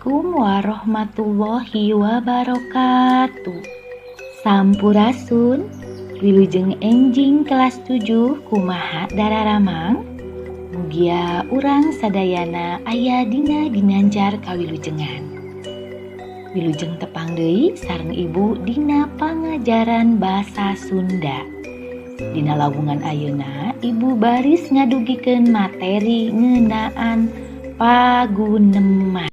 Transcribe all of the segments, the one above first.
Assalamualaikum warahmatullahi wabarakatuh. Sampurasun, wilujeng enjing kelas 7 kumaha dararamang. Mugia urang sadayana aya dina ginanjar kawilujengan. Wilujeng tepang deui sareng ibu dina pangajaran basa Sunda. Dina lawungan ayeuna ibu baris ngadugikeun materi ngeunaan paguneman.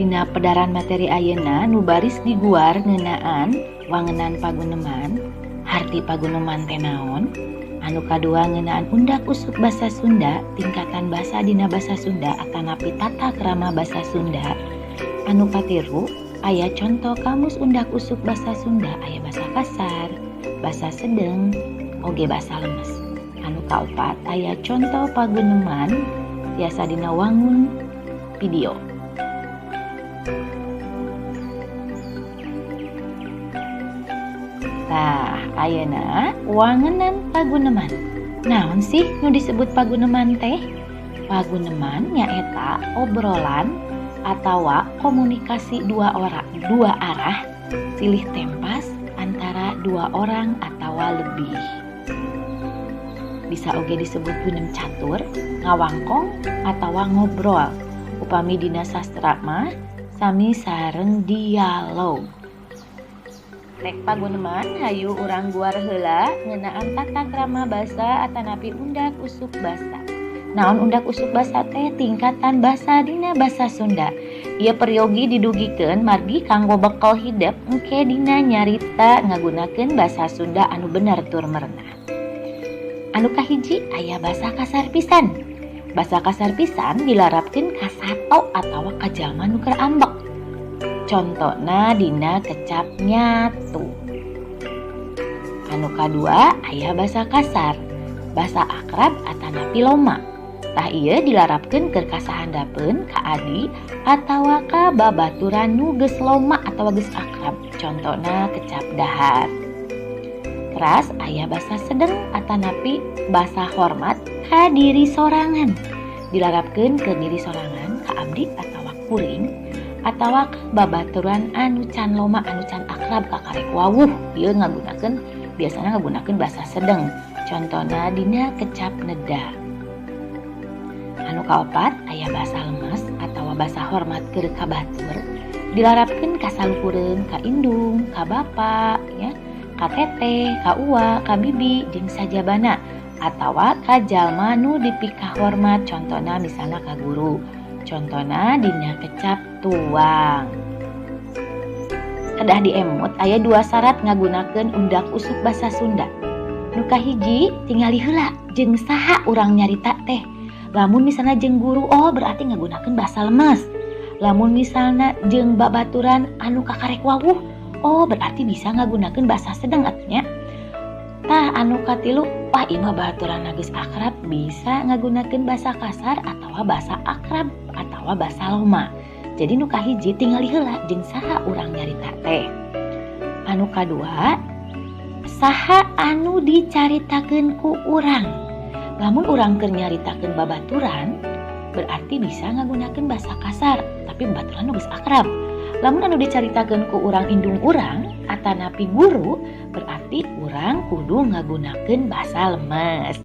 Dina pedaran materi ayeuna nu baris diguar ngeunaan wangenan paguneman, harti paguneman teh naon, anu kadua ngeunaan undak usuk basa Sunda, tingkatan basa dina basa Sunda atanapi tata krama basa Sunda, anu katilu aya conto kamus undak usuk basa Sunda, aya basa kasar, basa sedeng, oge basa lemes. Anu kaopat aya conto paguneman tiasa dina wangun video. Tah, ayeuna wangenan paguneman. Naon sih nu disebut paguneman teh? Paguneman nyaeta obrolan atawa komunikasi dua arah silih tempas antara dua orang atawa lebih. Bisa oge disebut gunem catur, ngawangkong atawa ngobrol. Upami dina sastra mah sami sareng dialog. Rek paguneman hayu urang guar heula ngeunaan tata krama basa atanapi undak usuk basa. Naon undak usuk basa teh? Tingkatan basa dina basa Sunda. Ieu peryogi didugikeun margi kanggo bekal hidep engke dina nyarita ngagunakeun basa Sunda anu bener tur merenah. Anu kahiji aya basa kasar pisan. Basa kasar pisan dilarapkeun ka sato atawa ka jalma nu keur ambek. Contona dina kecap nyatu. Anu kadua aya basa kasar, basa akrab atanapi loma. Tah ieu dilarapkeun keur kasahandapeun ka adi atawa ka babaturan nu geus loma atawa geus akrab. Contona kecap dahar. Teras aya basa sedeng atanapi basa hormat ka diri sorangan. Dilarapkeun keur diri sorangan ka abdi atawa kuring atawa babaturan anu can loma anu can akrab kakarek wawuh. Ieu ngagunakeun biasana ngagunakeun basa sedeng. Contona dina kecap neda. Anu kaopat aya basa lemes atawa basa hormat keur ka batur. Dilarapkeun ka saluhureun, ka indung, ka bapa ya, ka teteh, ka uwa, ka bibi jeung sajabana atawa ka jalma nu dipikahormat. Contona misalna ka guru. Contona dina kecap tuang. Kedah diemut aya dua syarat ngagunakeun undak usuk basa Sunda. Nu kahiji tingali heula jeung saha urang nyarita teh. Lamun misalna jeung guru, oh berarti ngagunakeun basa lemes. Lamun misalna jeung babaturan anu kakarek wawuh, oh berarti bisa ngagunakeun basa sedeng atunya. Tah anu katilu, wah ieu mah baturan geus akrab bisa ngagunakeun basa kasar atawa basa akrab atawa basa loma. Jadi nu kahiji tingali heula jeung saha urang nyarita teh. Anu kadua, saha anu dicaritakeun ku urang. Lamun urang keur nyaritakeun babaturan, berarti bisa ngagunakeun basa kasar, tapi babaturan nu geus akrab. Lamun anu dicaritakeun ku urang indung urang atanapi guru, berarti urang kudu ngagunakeun basa lemes.